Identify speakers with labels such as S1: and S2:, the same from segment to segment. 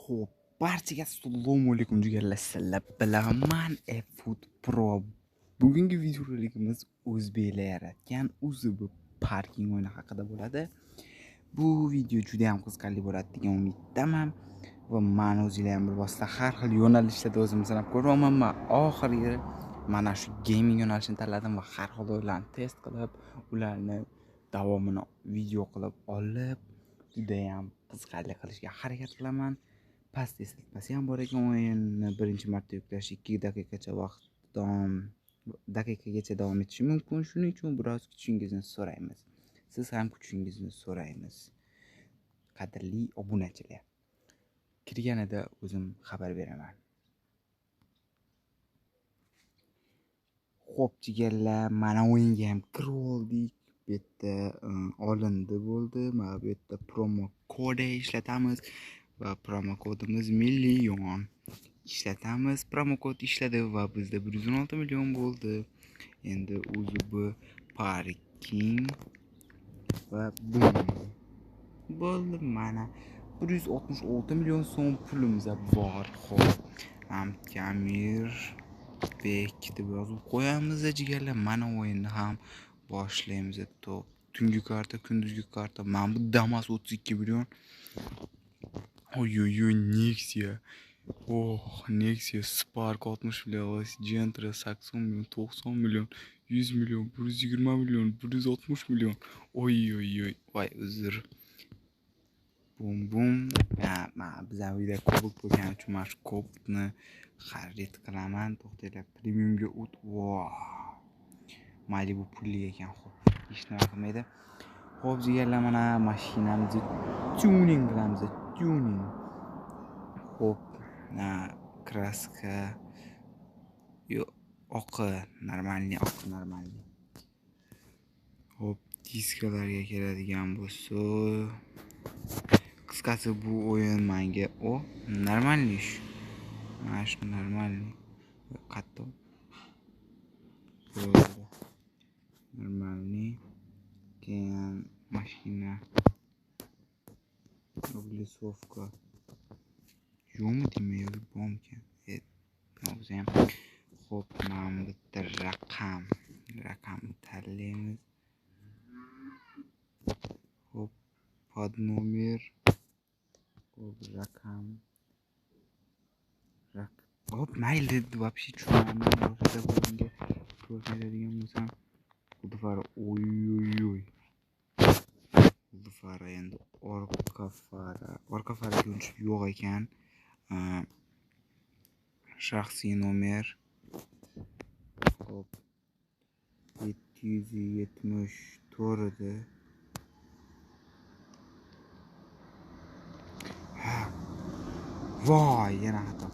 S1: Xo'p, barchaga assalomu alaykum jigarlar, sizlar bilan man eFoot Pro. Bugungi videorolikimiz o'zbeklar yaratgan UZB parking o'yini haqida bo'ladi. Bu video juda ham qiziqarli bo'ladi degan umiddaman va men o'zinglar ham bilvosita har xil yo'nalishlarda o'zimni sinab ko'ryapman. Men oxirgi mana shu gaming yo'nalishini tanladim va har xil o'yinlarni test qilib, ularni davomini video qilib olib, juda ham qiziqarli qilishga harakat qilaman. Past eslatmasi ham bor ekan, o'yinni birinchi marta yuklash 2 daqiqacha vaqt daqiqagacha davom etishi mumkin. Shuning uchun biroz kutishingizni so'raymiz. Siz ham kutishingizni so'raymiz. Qadrli obunachilar. Kirganida o'zim xabar beraman. Xo'p, jigarlar, mana o'yinga ham kirib oldik. Bu yerda olindi bo'ldi. Mana bu yerda promo kod ishlatamiz va promo kodimiz million ishlatamiz. Promo kod ishladi va bizda 116 million bo'ldi. Endi UZB parking va bum. Bo'ldi, mana 166 million so'm pulimiz bor. Xo'p, Amir Bek deb yozib qo'yamiz jigarlar. Mana o'yinni ham boshlaymiz. Top. Tungi karta, kunduzgi karta. Mana bu Damas 32 million. Oy-oy-oy, Nexia. Oh, Nexia, Spark 60 million, Gentra 80 million, 90 million, 100 million, 120 million, 160 million. Oy-oy-oy. Voy, uzr. Bum bum. Ha, bizning uyda Cobalt bo'lgani uchun mana shu Cobaltni xarid qilaman. To'xtanglar, premiumga o't. Voh. Mayli, bu pulli ekan, xo'p. Hech nima qilmaydi. Xo'p, jigarlar, mana mashinamizni tuning qilamiz. Tuning. Xo'p, kraska yo'q, oqi normalniy, oqi normalniy. Xo'p, diskalarga keladigan bo'lsa, qisqasi bu o'yin menga o normalniy shu. Mana shu normalniy. Qattiq. Normalniy. Keyin mashina Облицовка. Yo'qmi deyman, yoki bormikan? O'zi ham. Xo'p, mana bitta raqam. Raqam tanlaymiz. Xo'p, pod nomer. Xo'p, raqam. Xo'p, mayli, вообще tushunmayman. Boshida bunga to'g'ri keladigan bo'lsam, Xudfara, oy-oy-oy. Xudfara endi orqa fara. Orqa fara uncha yo'q ekan. Shaxsiy nomer. Xo'p. 774 edi. Ha. Voy, yana xato.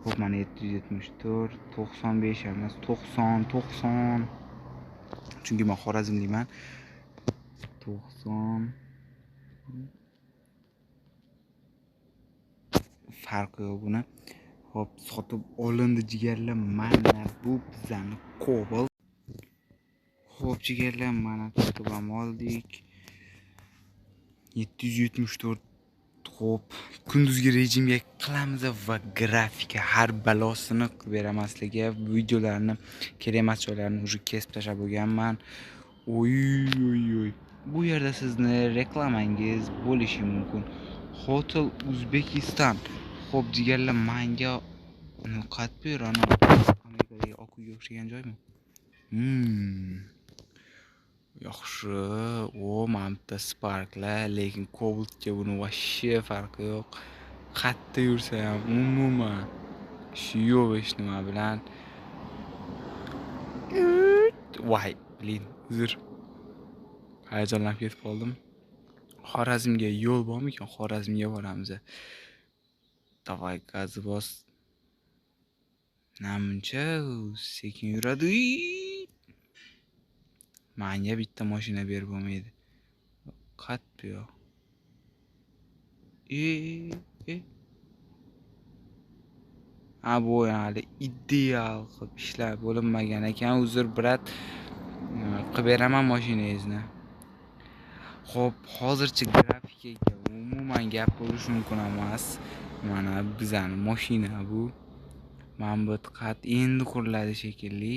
S1: Xo'p, mana 774, 95 emas, 90, 90. Chunki men Xorazmlikman. 90. Farqi yo'q buni. Xo'p, sotib olindi jigarlar. Mana bu bizani Cobalt. Xo'p, jigarlar, mana sotib ham oldik. 774. Xo'p, kunduzgi rejimga qilamiz va grafika har balosini qilib beramasligiga videolarni kerak emas joylarini уже kesib tashlab bo'lganman. Oy oy oy. Bu yerda sizni reklamangiz bo'lishi mumkin. Hotel Uzbekistan. Xo'p, jigarlar, menga qat bu yer, ana Amerikadagi oq uyga o'xshagan joymi? Yaxshi. O, mana bitta Sparklar, lekin Cobaltga buni вообще farqi yo'q. Qayerda yursa ham umuman ishi yo'q hech nima bilan. Voy, blin, uzr. Hayajonlanib ketib qoldim. Xorazmga yo'l bormikan? Xorazmga boramiz. Davay, gazni bos. Namuncha sekin yuradi. Menga bitta mashina berib bo'lmaydi. Qat bu yoq. Ha, bu o'yin hali ideal qilib ishlab bo'linmagan ekan. Uzr, brat, qilib beraman mashinangizni. Xo'p, hozircha grafikaga Umuman gap bo'lishi mumkin emas. Mana bizani mashina bu. Mana bu qat endi quriladi shekilli.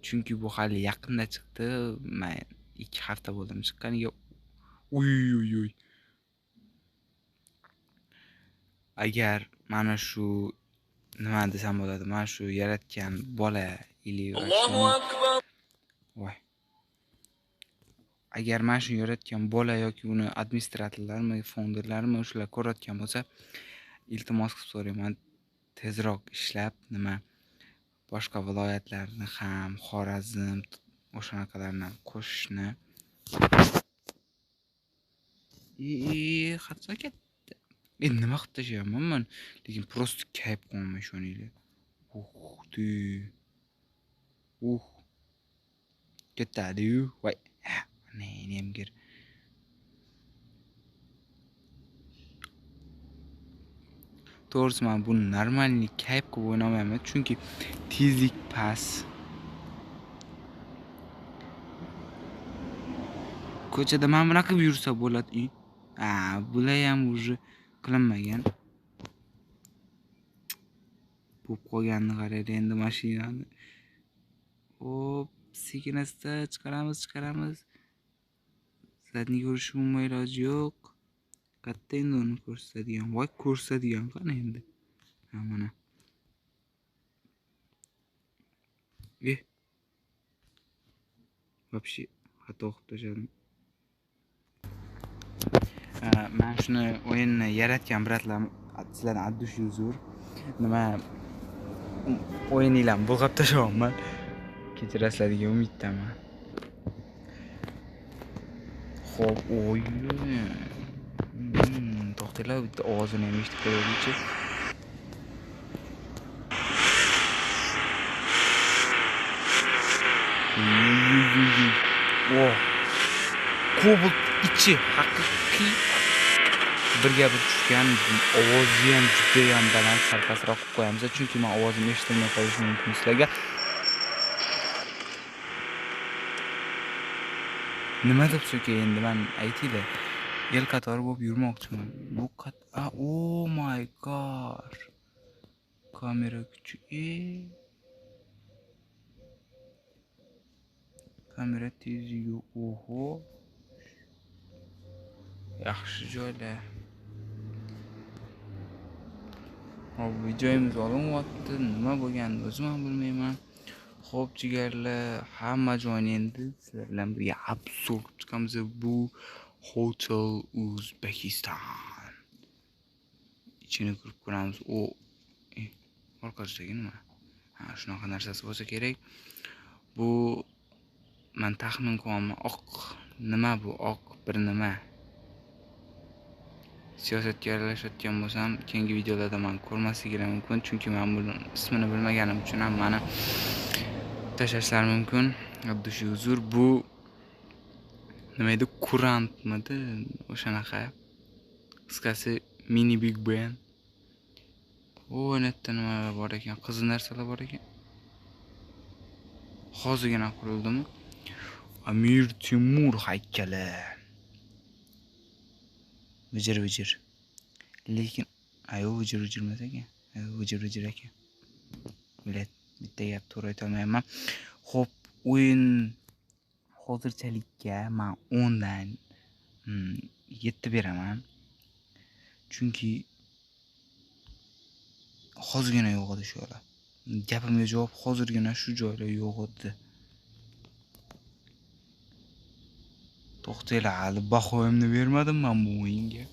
S1: Chunki bu hali yaqinda chiqdi. Men 2 hafta bo'ldim chiqqaniga. Uy uy uy. Agar mana shu nima desam bo'ladi, mana shu yaratgan bola ili
S2: Allohu akbar.
S1: Voy. Agar mana shu yaratgan bola yoki uni administratorlarmi, founderlarmi o'shalar ko'rayotgan bo'lsa, iltimos qilib so'rayman, tezroq ishlab nima boshqa viloyatlarni ham, Xorazm o'shanaqalarni ham qo'shishni. Xato ketdi. Nima qilib tashlayapman men? Lekin prosta kayf qo'yman ishoninglar. Uh, tu. Ketadi-yu. Voy. Nemgir. To'g'risi men buni normalniy kayf qilib o'ynamayman, chunki tezlik past. Ko'chada mana bunaqa qilib yursa bo'ladi. Bular ham уже qilinmagan. Bo'lib qolganini qaraydi endi mashinani. Hop, sekin asta chiqaramiz. Zadniy ko'rish umuman iloji yo'q. Katta endi uni ko'rsatadigan. Voy, ko'rsatadigan qani endi. Ha, mana. Вообще xato qilib tashladim. Men shuni o'yinni yaratgan bratlar, sizlardan addushi uzr. Nima o'yininglarni bulg'ab tashlayapman. Kechirasizlar degan umiddaman. Xo'p, o'yin. To'xtanglar, bitta ovozini ham eshitib qo'yaylikchi. Oh. Kobalt ichi haqiqiy birga bir tushgan, ovozi ham juda ham baland, sal pastroq qilib qo'yamiz, chunki men ovozim eshitilmay qolishi mumkin sizlarga. Nima deb so'kay endi men aytinglar. El qatori bo'lib yurmoqchiman. Bu oh my god. Kamera kuchi. Kamera tezligi, oho. Yaxshi joylar. Hop, videomiz olinyapti. Nima bo'lganini o'zim ham bilmayman. Xo'p, jigarlar, hamma joyni endi sizlar bilan birga absurd qilib chiqamiz. Bu Hotel Uzbekistan. Ichini kirib ko'ramiz. O, orqasidagi nima? Ha, shunaqa narsasi bo'lsa kerak. Bu men taxmin qilyapman, oq nima bu? Oq bir nima. Siyosatga aralashayotgan bo'lsam, keyingi videolarda men ko'rmasligim mumkin, chunki men buni ismini bilmaganim uchun ham meni tashlashlari mumkin. Abdushi uzr, bu nima edi? Kurantmidi? O'shanaqa. Qisqasi mini Big Ben. O, netda nimalar bor ekan? Qizil narsalar bor ekan. Hozirgina qurildimi? Amir Timur haykali. Vijir-vijir. Lekin ayo vijir-vijir emas ekan. Vijir-vijir ekan. Bilet, bitta gap to'g'ri ayta olmayman. Xo'p, o'yin hozirchalikka men 10 dan 7 beraman. Chunki hozirgina yo'q edi shu yo'llar. Gapimga javob, hozirgina shu joylar yo'q edi. To'xtanglar, hali bahoyimni bermadim men bu o'yinga.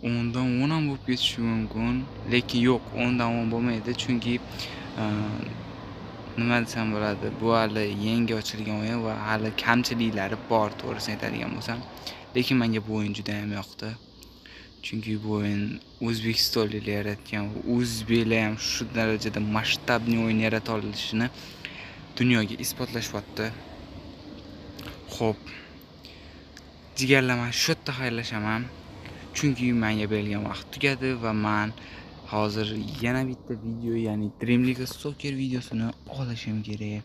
S1: 10 dan 10 ham bo'lib ketishi mumkin, lekin yo'q, 10 dan 10 bo'lmaydi, chunki nima desam bo'ladi, bu hali yangi ochilgan o'yin va hali kamchiliklari bor, to'g'risini aytadigan bo'lsam. Lekin menga bu o'yin juda ham yoqdi. Chunki bu o'yin o'zbekistonliklar yaratgan, o'zbeklar ham shu darajada masshtabli o'yin yarata olishini dunyoga isbotlashyapti. Xo'p, jigarlar, men shu yerda xayrlashaman. Chunki menga berilgan vaqt tugadi va men hozir yana bitta video, ya'ni Dream League Soccer videosini olishim kerak.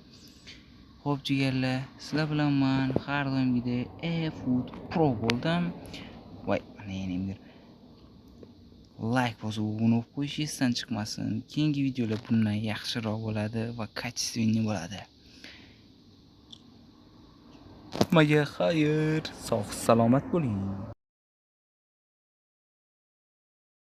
S1: Xo'p, jigarlar, sizlar bilan men har doimgidek eFoot Pro bo'ldim. Voy, mana yana bir layk bosib obuna bo'lib qo'yish esdan chiqmasin. Keyingi videolar bundan yaxshiroq bo'ladi va качественный bo'ladi. Hammaga xayr, sog' salomat bo'ling.